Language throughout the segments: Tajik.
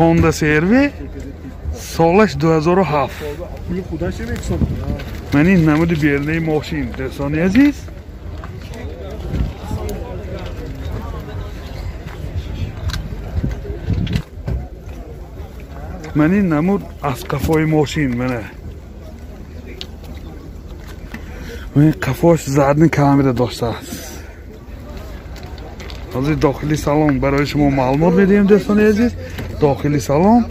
Honda CR-V солаш 2007. Ман ин намуди берунаи мошин дӯстони азиз. Ман ин намуд аз қафои мошин мана. Ман қафош задни камера доштааст. Ҳозир дохили салон барои шумо маълумот медиҳем дӯстони азиз. Дохили салон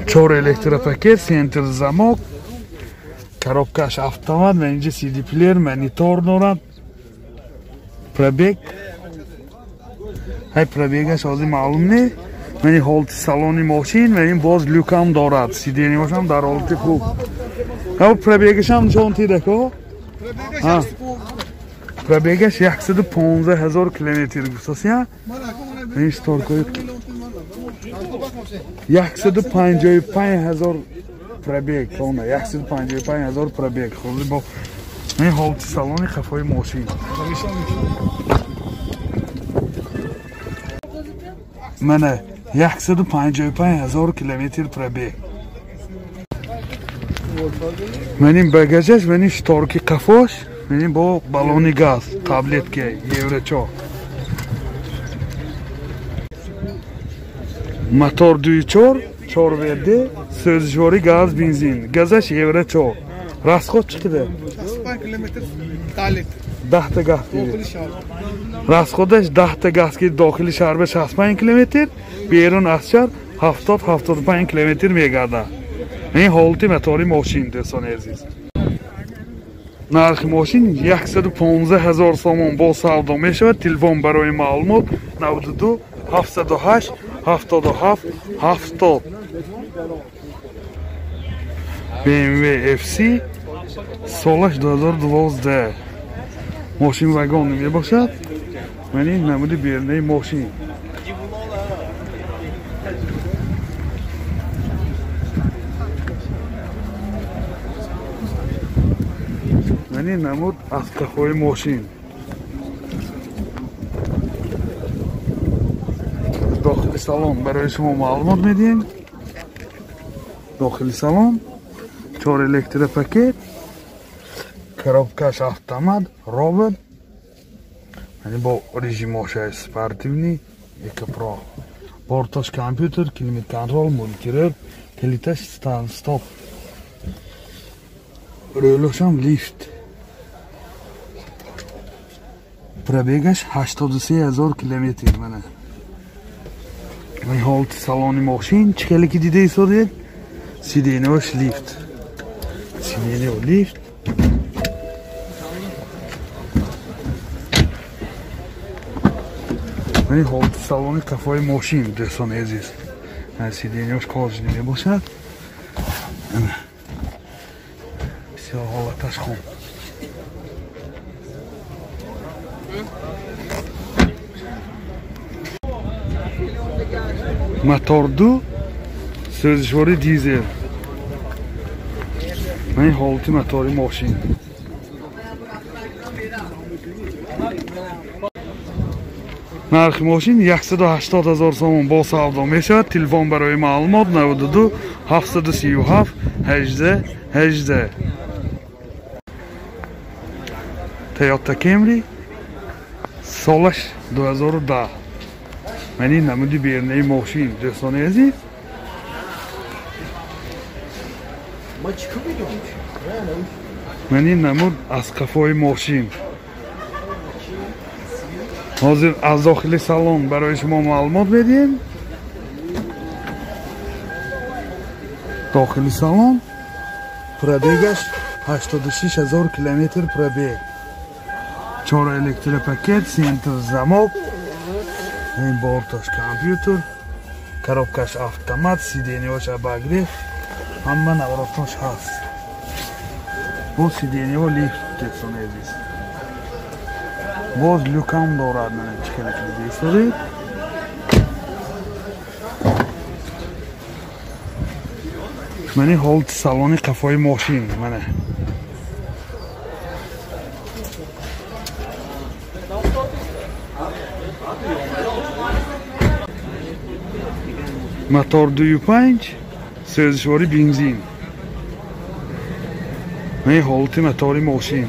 4 электропакет, центр замок, коробкаш автомат, ман инҷа CD плеер, монитор дорад. Пробег. Ҳай пробегаш ҳозир маълум не. Ман ин ҳолати салони мошин ва ин боз люкам дорад. Сиденияшам дар ҳолати хуб. Ҳа пробегашам нишон тидако? Ҳа. Пробегаш 115 000 километр гуфтасия. Ин шторкои 155 000 пробег, она 155 000 пробег. Холи бо ин ҳолати салони қафои мошин. Мана 155 000 километр пробег. Ман ин багажаш, ман ин шторки қафош, ман ин бо баллони газ, таблетка евро 4. Мотор 2.4, 4 ВД, сӯзишворӣ газ, бензин. Газаш евро 4. Расход чӣ қадар? 65 километр 10 литр. 10 та газ. Расходаш 10 та газ ки дохили шаҳр ба 65 километр, берун аз шаҳр 70-75 километр мегардад. Ин ҳолати мотори мошин дӯстони азиз. Нархи мошин 115 000 сомон бо савдо мешавад. Телефон барои маълумот 92 708 77 70. BMW FC солаш 2012. Мошин вагон мебошад. Ман ин намуди берунаи мошин. Ман ин намуд аз қафои мошин. Дохили салон барои шумо маълумот медиҳем. Дохили салон 4 электропакет, коробкаш автомат, робот. Яъне бо режимошай спортивный, экопро. Борташ компютер, климат-контрол, мультирер, калиташ старт-стоп. Рӯлошам лифт. Пробегаш 83 000 километр мана. Ин ҳолати салони мошин чӣ хеле ки дида истодед, сиденияш лифт. Сидения лифт. Ин ҳолати салони қафои мошин дӯстони азиз. Сиденияш кожаный мебошад. Бисёр ҳолаташ хуб. Мотор 2, сӯзишворӣ дизел. Ин ҳолати мотори мошин. Нархи мошин 180 000 сомон бо савдо мешавад. Телефон барои маълумот 92 737 18 18. Toyota Camry солаш 2010. Ман ин намуди берунаи мошин дӯстони азиз. Ман ин намуд аз қафои мошин. Ҳозир аз дохили салон барои шумо маълумот медиҳем. Дохили салон пробегаш 86 000 километр пробег. 4 электропакет, центр замок, ин борташ компютер, коробкаш автомат, сиденияш обогрев, ҳама навороташ ҳаст. Бо сиденияҳо лифт дӯстони азиз. Боз люкам дорад, мана чӣ хеле ки дида истодед. Мани ҳолати салони қафои мошин мана. Мотор 2.5, сӯзишвори бензин. Ин ҳолати мотори мошин.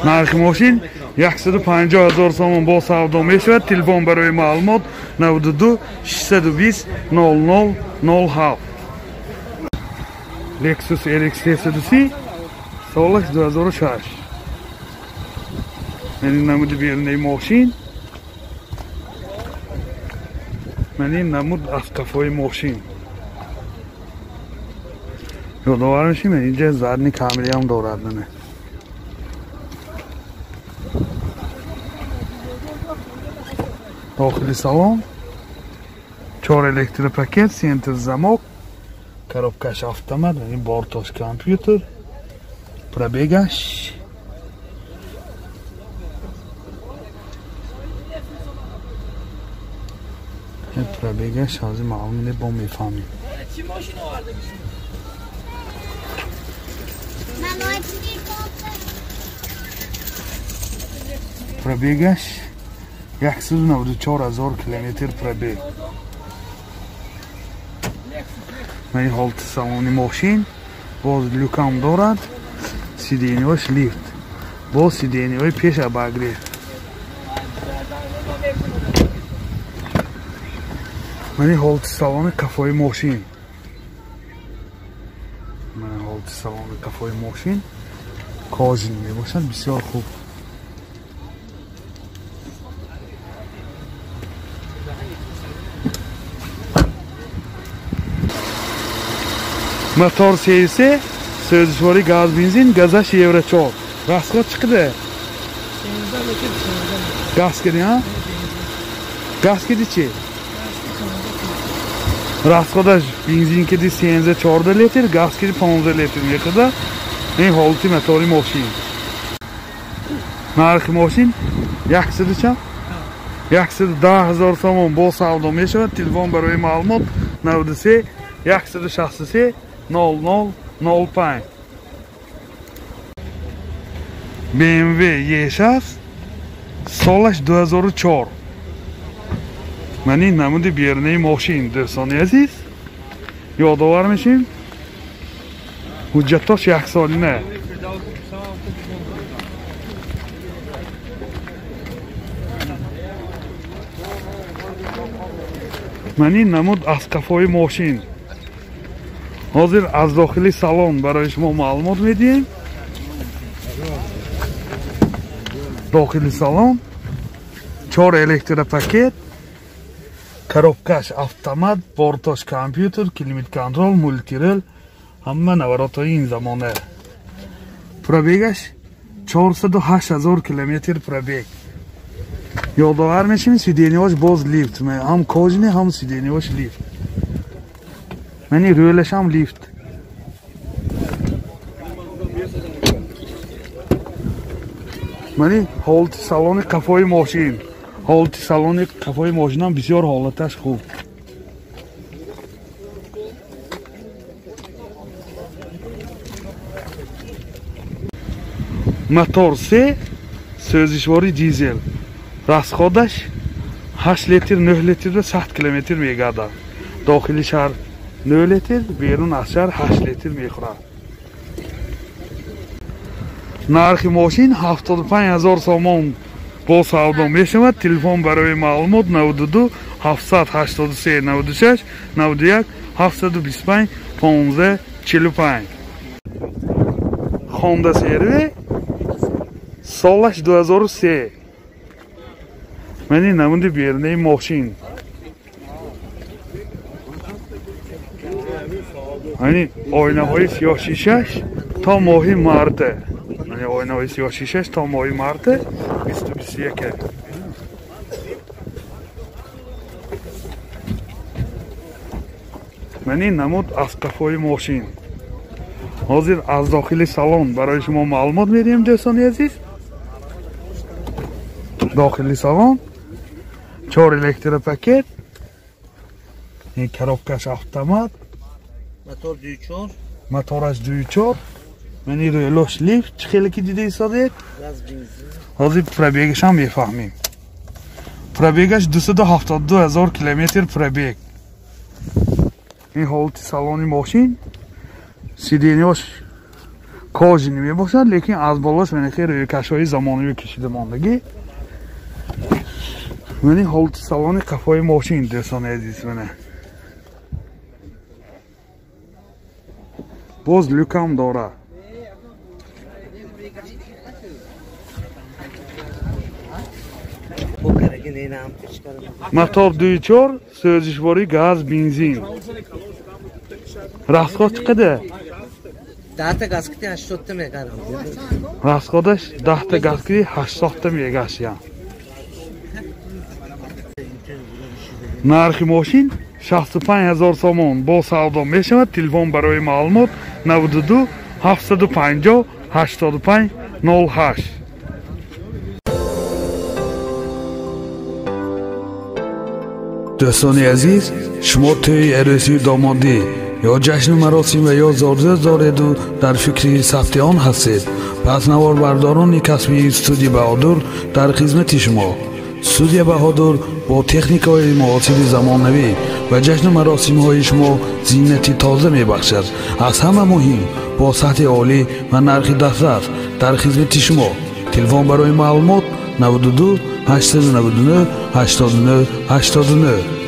Нархи мошин 150 000 сомон бо савдо мешавад. Телефон барои маълумот 92 620 00 07. Lexus RX 330 солаш 2006. Ман намуди берунаи мошин. Ман ин намуд аз қафои мошин. Ёдовар мешим, инҷа задни камераам дорад. Мана дохили салон 4 электропакет, центр замок, коробкаш автомат, ин бортош компютер, пробегаш ҳозир маълум не, бо мефаҳмем. Пробегаш 194 000 километр пробег. Ман ин ҳолати салони мошин, боз люкам дорад, сиденьяш лифт, боз сиденьяи пеш обогрев. Ман ин ҳолати салони қафои мошин. Ман ин ҳолати салони қафои мошин кожин мебошад, бисёр хуб. Мотор 33, сӯзишвори газ бензин, газаш Евро 4. Расход чӣ қадар? Газ киди, ҳа? Газ киди чӣ? Расходаш бензин киди 13-14 литр, газ киди 15 литр мекунад. Ин ҳолати мотори мошин. Нархи мошин 100 чанд? 110 000 сомон бо савдо мешавад. Телефон барои маълумот 93 163 00 05. BMW E6 солаш 2004. Ман ин намуди берунаи мошин, дӯстони азиз. Ёдовар мешем, ҳуҷҷатош яксолина. Ман ин намуд аз қафои мошин. Ҳозир аз дохили салон барои шумо маълумот медиҳем. Дохили салон 4 электропакет, коробкаш автомат, бортош компютер, климат-контрол, мультирел, ҳама наворотҳои ин замона. Пробегаш 408 000 километр пробег. Ёдовар мешавем, сиденьяш боз лифт, ҳам кожини, ҳам сиденьяш лифт. Мани рӯлаш ҳам лифт. Мани ҳолати салони қафои мошин. Ҳолати салони қафои мошинам бисёр ҳолаташ хуб. Мотор 3, сӯзишвори дизел. Расходаш 8 литр, 9 литр ва 100 километр мегардад. Дохили шаҳр 9 литр, берун аз шаҳр 8 литр мехӯрад. Нархи мошин 75 000 сомон бо савдо мешавад. Телефон барои маълумот 92 783 96 91 725 15 45. Honda CR-V солаш 2003. Ман ин намуди берунаи мошин. Ани оинаҳои сиёҳшишаш то моҳи марта. Ани оинаҳои сиёҳшишаш то моҳи марта 2021. Ман ин намуд аз қафои мошин. Ҳозир аз дохили салон барои шумо маълумот медиҳем, дӯстони азиз. Дохили салон 4 электропакет, ин коробкаш автомат, мотор 2.4, мотораш 2.4, мани рӯлош лифт, чӣ хеле ки дида истодед. Ҳозир пробегашам мефаҳмем. Пробегаш 272 ҳазор километр пробег. Ин ҳолати салони мошин, сиденьяш кожаный мебошад, лекин аз болош манахе рӯйкашҳои замонавӣ кашида мондагӣ. Мани ҳолати салони қафои мошин, дӯстони азиз, мана. Боз люкам дорад. Мотор 2.4, сӯзишворӣ газ, бензин. Расход чӣ қадар? 10 та газ кити 80 та мегарам. Расходаш 10 та газ кити 80 та мегашям. Нархи мошин 65 ҳазор сомон бо савдо мешавад. Телефон барои маълумот 92 750 85 08. Дӯстони азиз, шумо тӯи арӯсии домодӣ ё ҷашну маросим ва ё зорзӯз дореду дар фикри сабти он ҳастед, пас наворбардорони касбии студия Баҳодур дар хизмати шумо. Студия Баҳодур бо техникаҳои муосири замонавӣ ва ҷашну маросимҳои шумо зинати тоза мебахшад. Аз ҳама муҳим, бо сатҳи олӣ ва нархи дастрас дар хизмати шумо. Телефон барои маълумот 92 899 89 89.